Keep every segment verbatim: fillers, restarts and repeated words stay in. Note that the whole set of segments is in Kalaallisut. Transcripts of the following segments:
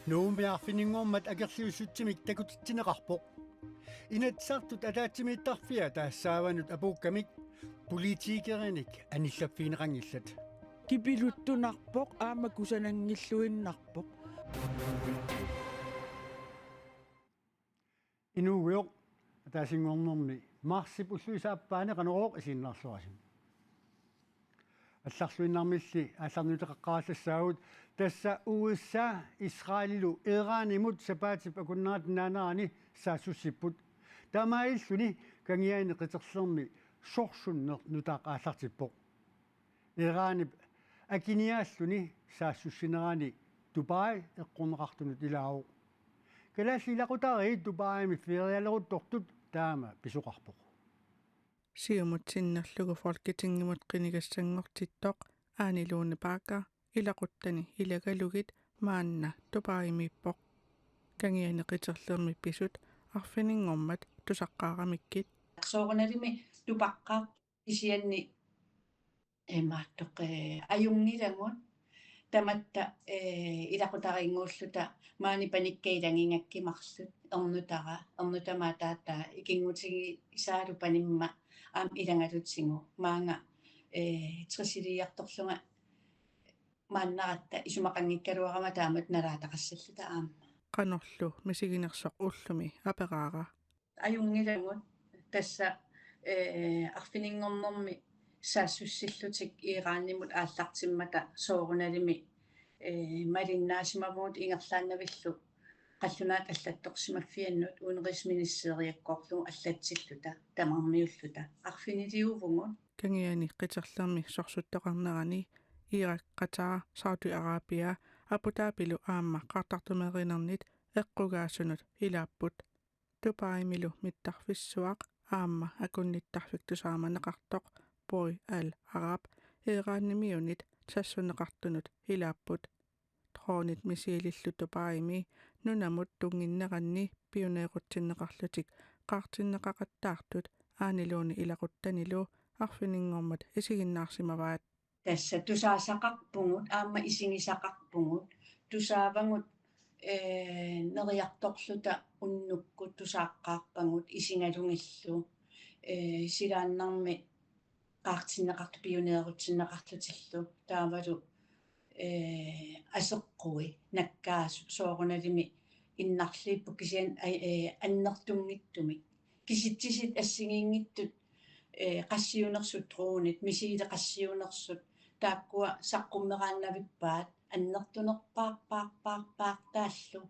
Nuummi arfininngormat akerliussutsimik takutitsineqarpoq. Inatsisartut ataatsimiittarfia taassaavanut apuukkamik politikerinik anillaffigineqanngillat. Kipiluttunarpoq aamma kusananngilluinnarpoq. Inuugujoq, ataasinngornermi marsip ulluisa aappaani Qanorooq isiginnaarluarisi. Allarluinnarmilli aallarniuteqaqqaarallassagut, tassa U S A Israelilu Iranimut sapaatip akunnerata naanerani saassussipput. Taamaalilluni Kangiani Qiterlermi sorsunneq nutaaq aallartippoq. Iranip akiniaalluni saassussinerani Dubai eqqorneqartunut ilaavoq. Kalaallit ilaqutariit Dubaimi ferialeruttortut taama pisoqarpoq. Siumut sinnerlugu Folketingimut qinigassanngortittoq Ane Lone Bagger ilaquttani ilagalugit maanna Dubaimiippoq. Kangiani Qiterlermi pisut arfininngormat tusaqqaaramikkit. Soorunalimi tupaqqaaq kisianni imaattoq, eh, ajunngilagut tamatta, eh, ilaqutariinnguulluta maani panikka ilagigakkit marluk ernutara, ernutama ataataa ikinngutigisaalu panimma aamma ilagalutigu maanga, eh, tressiliiartorlunga maannaratta isumaqanngikkaluarama taamatut nalaataqassalluta aamma. Qanorlu misiginersoq ullumi aperaara. Ajunngilagut tassa, eh, arfininngornermi saassussillutik Iranimut aallartimmata soorunalimi, eh, malinnaasimavugut ingerlaannavillu qallunaat allattorsimaffiannut udenrigsministeriakkoorlugu allatsilluta tamarmiulluta arfiniliuvugut. Kangiani Qiterlermi sorsuttoqarnerani Irak, Qatar, Saudi Arabia, Abu Dhabilu aamma qaartartumeerinernit eqqugaasunut ilaapput. Dubaimilu mittarfissuaq aamma akunnittarfik tusaamaneqartoq Boy Al Arab Iranimiunit sassunneqartunut ilaapput. Dronit missilillu Dubaimi nunamut tunnginneranni pioneerutsinneqarlutik qaartinneqaqattaartut Ane Lone ilaquttanilu arfininngormat isiginnaarsimavaat. Tassa tusaasaqarpugut, aamma isigisaqarpugut, tusaavagut, eh, neriartorluta unnukkut tusaaqqaarpagut isigalugillu, eh, silaannarmi qaartinneqartut pioneerutsinneqarlutillu taavalu, eh, aseqqui nakkaasut soorunalimi innarliipput kisianni, eh, annertunngitsumik. Kisitsisit assigiinngitsut, eh, qassiunersut dronit, missilit qassiunersut, taakkua saqqummeraannavippaat, annertunerpaarpaarpaarpaartaallu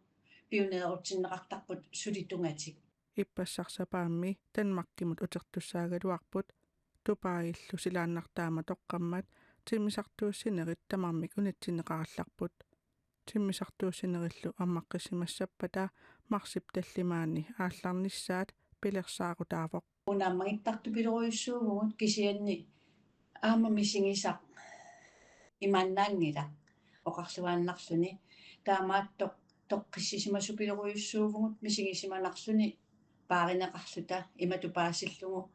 pioneerutsinneqartarput suli tungatik. Ippassaq sapaammi Danmarkimut utertussaagaluarput, Dubaillu silaannartaama toqqammat timmisartuussinerit tamarmik unitsinneqarallarput. Timmisartuussinerillu ammaqqissimassappata marsip tallimaanni aallarnissaat pilersaarutaavoq. Unammagittartupilorujussuuvugut kisianni aamma misigisaq imaannaanngilaq oqarluaannarluni. Taamaattoq toqqissisimasupilorujussuuvugut misigisimanarluni paarineqarluta imatut paasillugu,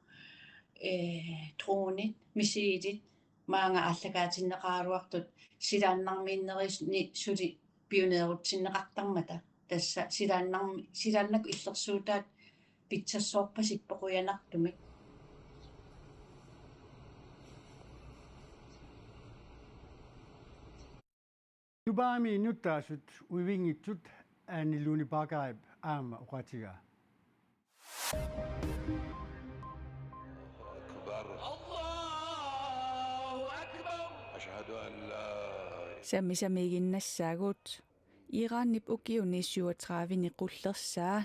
eh, dronit, missilit, maanga aallakaatinneqaraluartut silaannarmiinnerini suli pioneerutsinneqartarmata. Tassa silaannarmi-, silaannakkut illersuutaat pitsassoorpasippoq qujanartumik. Dubaimi nuttaasut uivinngitsut Ane Lone Baggerip aamma oqaatigaa. Sami samiiginnassaagut. Iranip ukiuni syvogtredive-ni qullersaa.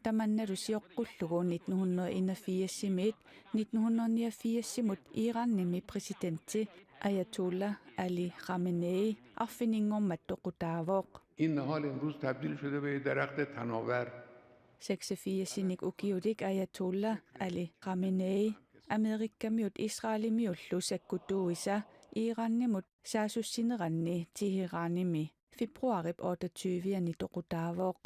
Tamannalu sioqqullugu nitten hundrede enogfirs-imiit nitten hundrede niogfirs-imut Iranimi præsidenti Ayatollah Ali Khamenei arfininngormat toqutaavoq. این نهال امروز تبدیل شده به یه درخت تناور. Seksogfirs-inik ukiulik Ayatollah Ali Khamenei Amerikamiut Israelimiullu sakkutuuisa Iranimut saassussineranni Teheranimi februaarip otteogtyve-ani toqutaavoq.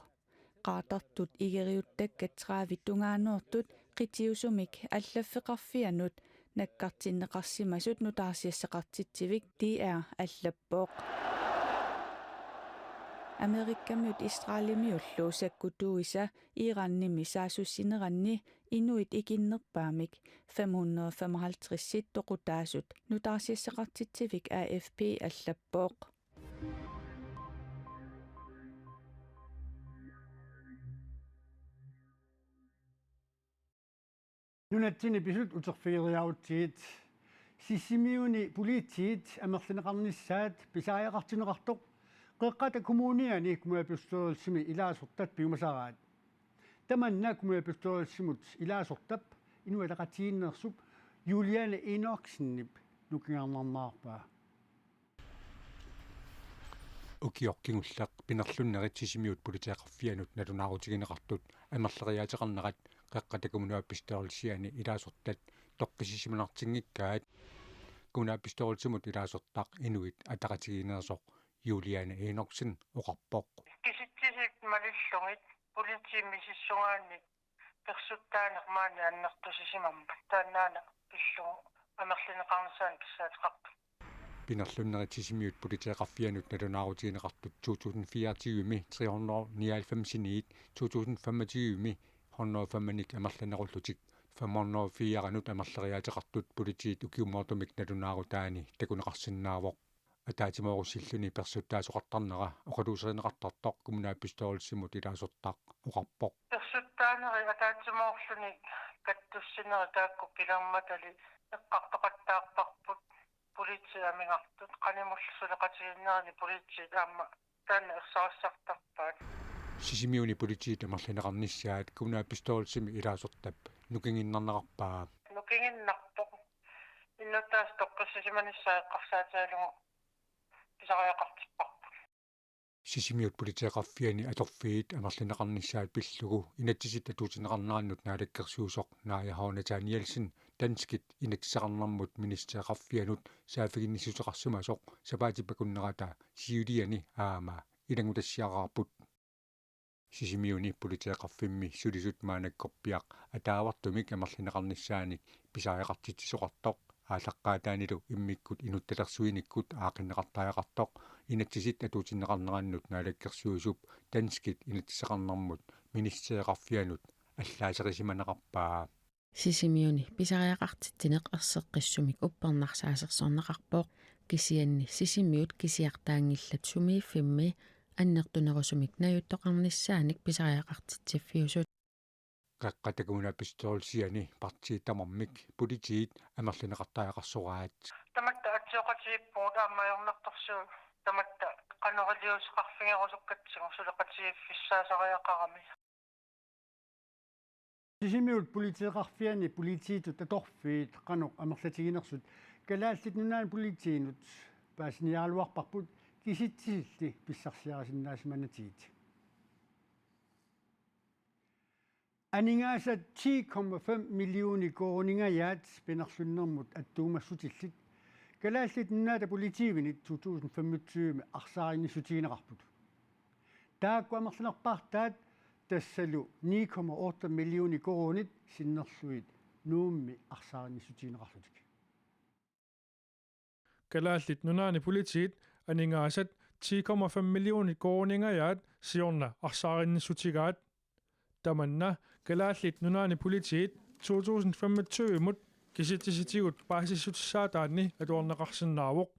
Qaartartut igeriuttakkat tredive tungaanoortut qitiusumik allaffeqarfianut nakkartinneqarsimasut nutaarsiassaqartitsivik D R allappoq. Amerikamiut Israelimiullu sakkutuisa Iranimi saassussineranni inuit ikinnerpaamik fem hundrede femoghalvtreds toqutaasut nutaarsiassaqartitsivik A F P allappoq. Nunatsinni pisut uterfigeriarutsigit. Sisimiuni politiit amerlineqarnissaat pisariaqartinneqartoq Qeqqata Kommuniani kommunalbestyrelsimi ilaasortat piumasaraat. Tamanna kommunalbestyrelsimut ilaasortap Inuit Ataqatigiinneersup Juliane Enoksenip nukingaarnarnerarpaa. Ukioq kingulleq pinerlunnerit Sisimiut politeeqarfianut nalunaarutigineqartut amerleriaateqarnerat Qeqqata Kommunalbestyrelsiani ilaasortat toqqissisimanartinngikkaat. Kommunalbestyrelsimut ilaasortaq Inuit Ataqatigiinneersoq Juliane Enoksen oqarpoq. Kisitsisit malillugit politiit misissugaanni persuttaaneq maani annertusisimammat taannaana pillugu amerlineqarnissaanut pissaateqartoq. Pinerlunnerit Sisimiut politeeqarfianut nalunaarutigineqartut to tusind fireogtyve-mi tre hundrede nioghalvfems-iniit to tusind femogtyve-mi hundrede og fem-inik amerlanerullutik fem hundrede og fire-nut amerleriaateqartut politiit ukiumoortumik nalunaarutaani takuneqarsinnaavoq. Ataatsimoorusilluni persuttaasoqartarnera oqaluuserineqartartoq kommunalbestyrelsimut ilaasortaq oqarpoq. Persuttaaneri ataatsimoorluni kattussineri taakku pilermatali eqqartoqattaarparput politiit amigartut qanimullu suleqatigiinnerini politiit aamma taanna ersarissartarpaat. Sisimiuni politiit amerlineqarnissaat kommunalbestyrelsimi ilaasortap nukinginnarnerarpaa. Nukinginnarpoq. Innuttaasut toqqissisimanissaat eqqarsaatigalugu pisariaqartipparput. Sisimiut politeeqarfiani atorfiit amerlineqarnissaat pillugu inatsisit atuutsinneqarnerannut naalakkersuisoq Naaja H. Nathanielsen danskit inatsiseqarnermut ministereqarfianut saaffiginnissuteqarsimasoq sapaatip akunnerata siuliani aamma ilanngutassiaraarput. Sisimiuni politeeqarfimmi sulisut maannakkorpiaq ataavartumik amerlineqarnissaanik pisariaqartitsisoqartoq aallaqqaataanilu immikkut inuttalersuinikkut aaqqinneqartariaqartoq inatsisit atuutsinneqarnerannut naalakkersuisup danskit inatsiseqarnermut ministereqarfianut allaaserisimaneqarpaa. Sisimiuni pisariaqartitsineq erseqqissumik uppernarsaasersorneqarpoq, kisianni Sisimiut kisiartaanngillat sumiiffimmi annertunerusumik najuttoqarnissaanik pisariaqartitsiffiusut. Qeqqata Kommunalbestyrelsiani partiit tamarmik politiit amerlineqartariaqarsoraat. Tamatta atsioqatigiippugut aamma ajornartorsiut tamatta qanoq iliuuseqarfigerusukkatsigu suleqatigiiffissaasariaqarami. Sisimiut politeeqarfiani politiitut atorfiit qanoq amerlatiginersut Kalaallit Nunaanni Politiinut paasiniaraluarparput kisitsisilli pissarsiarisinnaasimanatigit. Aningaasat ti komma fem millioner koruuningajaat pinerlunnermut attuumassutillit Kalaallit Nunaata Politiivinit to tusind femogtyve arsaarinnissutigineqarput. Taakku amerlanerpaartaat tassalu ni komma otte millioner koruunit sinnerlugit Nuummi arsaarinnissutigineqarlutik. Kalaallit Nunaanni Politiit aningaasat ti komma fem millioner koruuningajaat siorna arsaarinnissutigaat. Tamanna Kalaallit Nunaanni Politiit to tusind femogtyve-mut kisitsisitigut paasissutissaataanni atuarneqarsinnaavoq.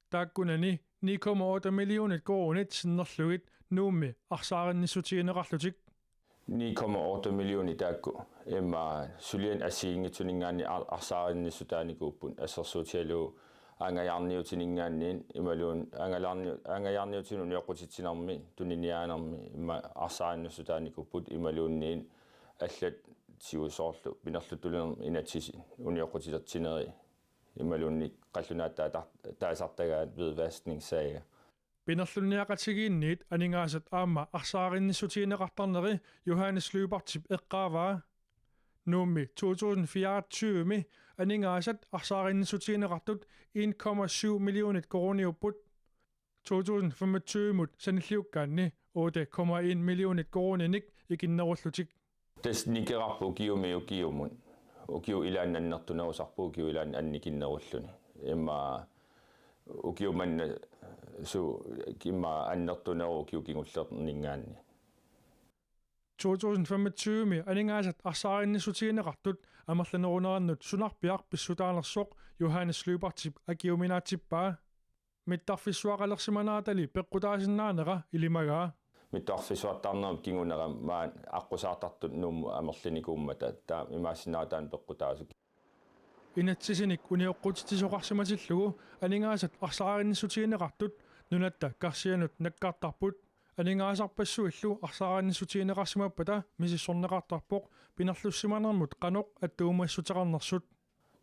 Taakkunani ni komma otte millioner koruunit sinnerlugit Nuummi arsaarinnissutigineqarlutik. Ni komma otte millioner taakku immaqa suliani assigiinngitsuninngaanniit ar-, arsaarinnissutaanikuupput assersuutigalugu angajaarniutininngaanniit imaluunniit angalaarni-, angajaarniutinut unioqqutitsinermi tuniniaanermi immaqa arsaarinnissutaanikuupput imaluunniit allat siusoorlu pinerluttulinermi inatsisit unioqqutitertineri imaluunniit qallunaat taata-, taasartagaat hvidvaskningssager. Pinerlunniaqatigiinniit aningaasat aamma arsaarinnissutigineqartarneri Johannes Lyberthip eqqaavaa. Nuummi to tusind fireogtyve-mi aningaasat arsaarinnissutigineqartut en komma syv millioner koruuniupput. To tusind femogtyve-mut sanilliukkaanni otte komma en millioner koruuninik ikinnerullutik. Tassa nikerarput ukiumi ukiumut. Ukiup ilaani annertunerusarput ukiup ilaani annikinnerulluni. Immaqa Ukiumanna su kimma annertuneru ukiut kingullerninngaanniit. To tusind femogtyve-mi aningaasat arsaarinniissutigineqartut amerlanerunerannut sunarpiaq pissutaanersoq Johannes Lyberthip akiuminaatsippaa. Mittarfissuaqalersimaneratali peqqutaasinnaanera ilimagaa. Mittarfissuartarnermut kingunera maani aqqusaartartut Nuummut amerlinikuummata taava imaassinnaavoq taanna peqqutaasut. Inatsisinik unioqqutitsisoqarsimatillugu aningaasat arsaarinniissutigineqartut nunatta karsianut nakkartarput. Aningaasarpassuillu arsaarinniissutigineqarsimappata misissorneqartarpoq pinerlussimanermut qanoq attuumassuteqarnersut.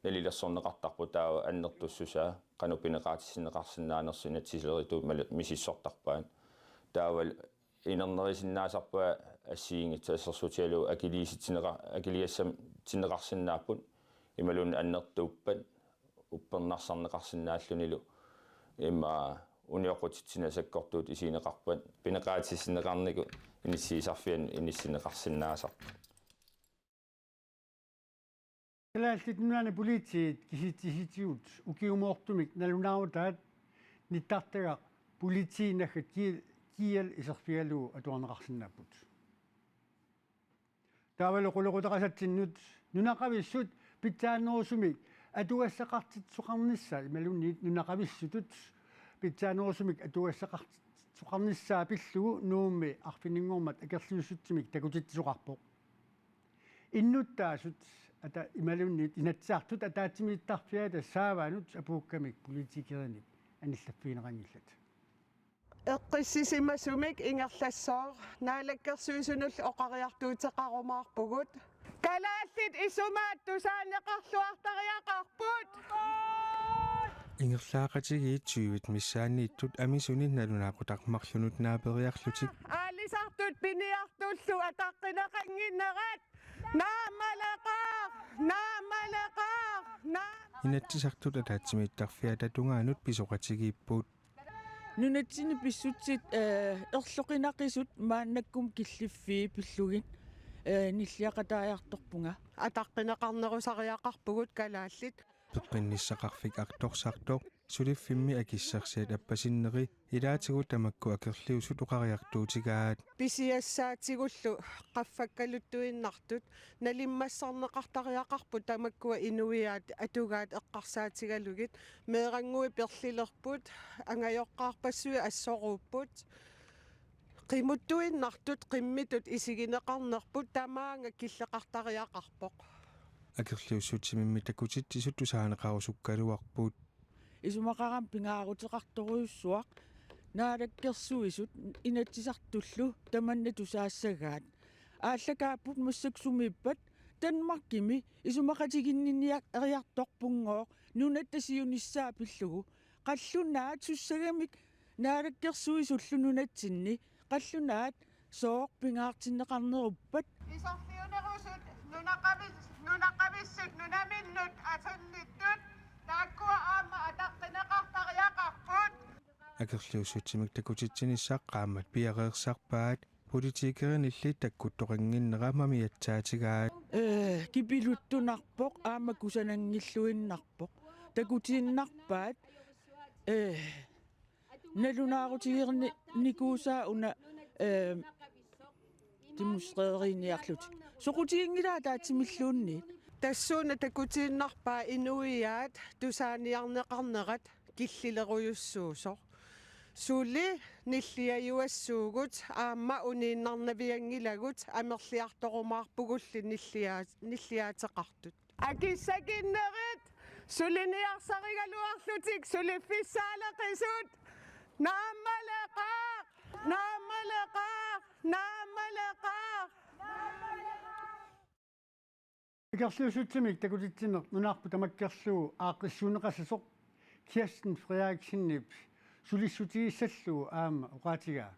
Nalilersorneqartarpoq taava annertussusaa qanoq pineqaatissinneqarsinnaanersut inatsisilerituut mal-, misissortarpaat. Taava inernerisinnaasarpaa assigiinngitsut assersuutigalugu akiliisitsinneqa-, akiligassamtinneqarsinnaapput imaluunniit annertuuppat uppernarsarneqarsinnaallunilu immaqa unioqqutitsineq sakkortuutut isigineqarpat pineqaatissinneqarnikut inissiisarfianut inissinneqarsinnaasarput. Kalaallit Nunaanni Politiit kisitsisitigut ukiumoortumik nalunaarutaat nittartagaq politiinaggat Kiel, Kiel iserfigalugu atuarneqarsinnaapput. Taavalu qulequtaqasatsinnut nunaqavissut pitsaanerusumik atugassaqartitsisoqarnissaa imaluunniit nunaqavissutut pitsaanerusumik atugassaqartitsisoqarnissaa pillugu Nuummi arfininngormat akerliussutsimik takutitsisoqarpoq. Innuttaasut ata-, imaluunniit Inatsisartut ataatsimiittarfiata saavaanut apuukkamik politikerinit anillaffigineqanngillat. Eqqissisimasumik ingerlassooq Naalakkersuisunullu oqariartuuteqarumaarpugut. Kalaallit isumaat tusaaneqarluartariaqarput. Ingerlaaqatigiit tyvit missaanniittut amisunit nalunaaqutaq marlunut naaperiarlutik. Aalisartut piniartullu ataqqineqannginnerat. Naammaleqaaq! Naammaleqaaq! Naam- Inatsisartut ataatsimiittarfiata tungaanut pisoqatigiipput. Nunatsinni pissutsit, eh, erloqinaqisut maannakkut killiffii pillugit, eh, nilliaqataajartorpunga. Ataqqineqarnerusariaqarpugut kalaallit. Peqqinnissaqarfik artorsartoq suliffimmi akissarsiat appasinneri ilaatigut tamakku akerliusut oqariartuutigaat. Pisiassaatigullu qaffakkaluttuinnartut nalimmassarneqartariaqarput tamakkua inuiaat atugaat eqqarsaatigalugit meerannguit perlilerput angajoqqaarpassuit assoruupput. Qimuttuinnartut qimmitut isigineqarnerput tamaanga killeqartariaqarpoq. Akerliussutsimimmi takutitsisut tusaaneqarusukkaluarput. Isumaqarami pingaaruteqartorujussuaq Naalakkersuisut Inatsisartullu tamanna tusaassagaat. Aallakaapput massakkut sumiippat Danmarkimi isumaqatiginniniariartorpunngooq nunatta siunissaa pillugu. Qallunaat sussagamik Naalakkersuisullu nunatsinni qallunaat sooq pingaartinneqarneruppat. Iserfiunerusut nunaqavis-, nunaqavissut nunaminnut asannittut taakkua aamma ataqqineqartariaqarput. Akerliussutsimik takutitsinissaq qaammat piareersarpaat politikerinilli takkuttoqannginnera mamiatsaatigaat. Eh, kipiluttunarpoq aamma kusananngilluinnarpoq. Takutiinnarpaat, eh, nalunaarutiginnikuusaa una, eh, demonstreeriniarlutik. Soqutiginngilaa ataatsimilluunniit. Tassuuna takutiinnarpaa inuiaat tusaaniarneqarnerat killilerujussuusoq. Suli nilliajuassuugut aamma uniinnarnavianngilagut amerliartorumaarpugulli nillia-, nilliaateqartut. Akissakinnerit suliniarsarigaluarlutik suliffissaaleqisut. Naammaleqaaq! Naammaleqaaq! Naammaleqaaq! Akerliussutsimik takutitsineq nunarput tamakkerlugu aaqqissuunneqassasoq Kirsten Frederiksenip sulissutigissallugu aamma oqaatigaa.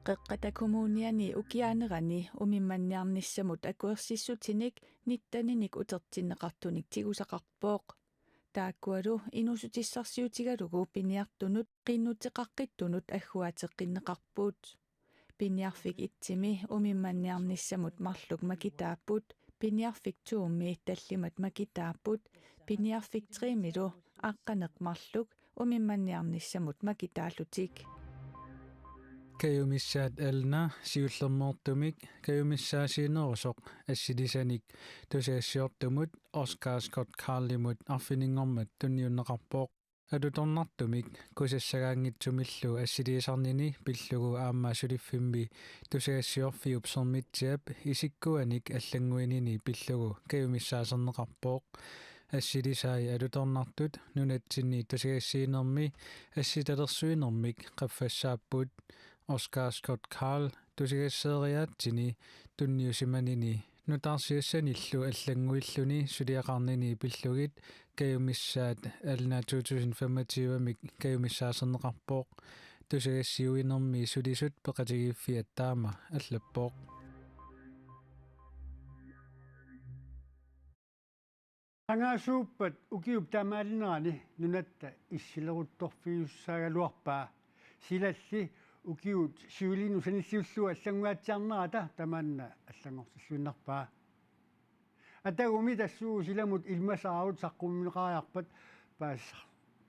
Qeqqata Kommuniani ukiaanerani umimmanniarnissamut akuersissutinik nitteninik utertinneqartunik tigusaqarpoq. Taakkualu inuussutissarsiutigalugu piniartunut qinnuteqaqqittunut agguaateqqinneqarput. Piniarfik itsimi umimmanniarnissamut marluk makitaapput Piniarfik to-mi tallimat makitaapput, Piniarfik tre-milu aqqaneq-marluk umimmanniarnissamut makitaallutik. Kajumissaat Alna siullermeertumik kajumissaasiinerusoq assilisanik tusagassiortumut Oscar Scott Cardimut arfininngormat tunniunneqarpoq. Alutornartumik kusassagaanngitsumillu assiliisarnini pillugu aamma suliffimmi tusagassiorfiup Sermitsiap isikkuanik allannguinini pillugu kajumissaaserneqarpoq. Assilisai alutornartut nunatsinni tusagassiinermi assitalersuinermik qaffassaapput. Oscar Scott Card tusagassioriaatsini tunniusimanini nutaarsiassanillu allannguilluni suliaqarnini pillugit kajumissaat Alna to tusind femogtyve-mik kajumissaaserneqarpoq. Tusagassiuinermi sulisut peqatigiiffiat taama allappoq. Qangaasuuppat ukiup taamaalillerani nunatta issileruttorfiussaagaluarpaa. Silalli ukiut siulinnut sanilliullugu allanngoriarnerata tamaanna allanngortilluinnarpaa. Atagumi tassuugu silamut ilmasaarut saqqummiunneqariarpat paas-,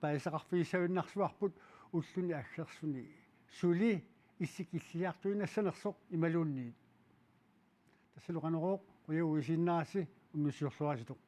paasisaqarfigissagunarsuarput ulluni aggersuni suli issikilliartuinnassanersoq imaluunniit. Tassalu Qanorooq, qujavuisiinnarassi, unnussiorluarisiuk.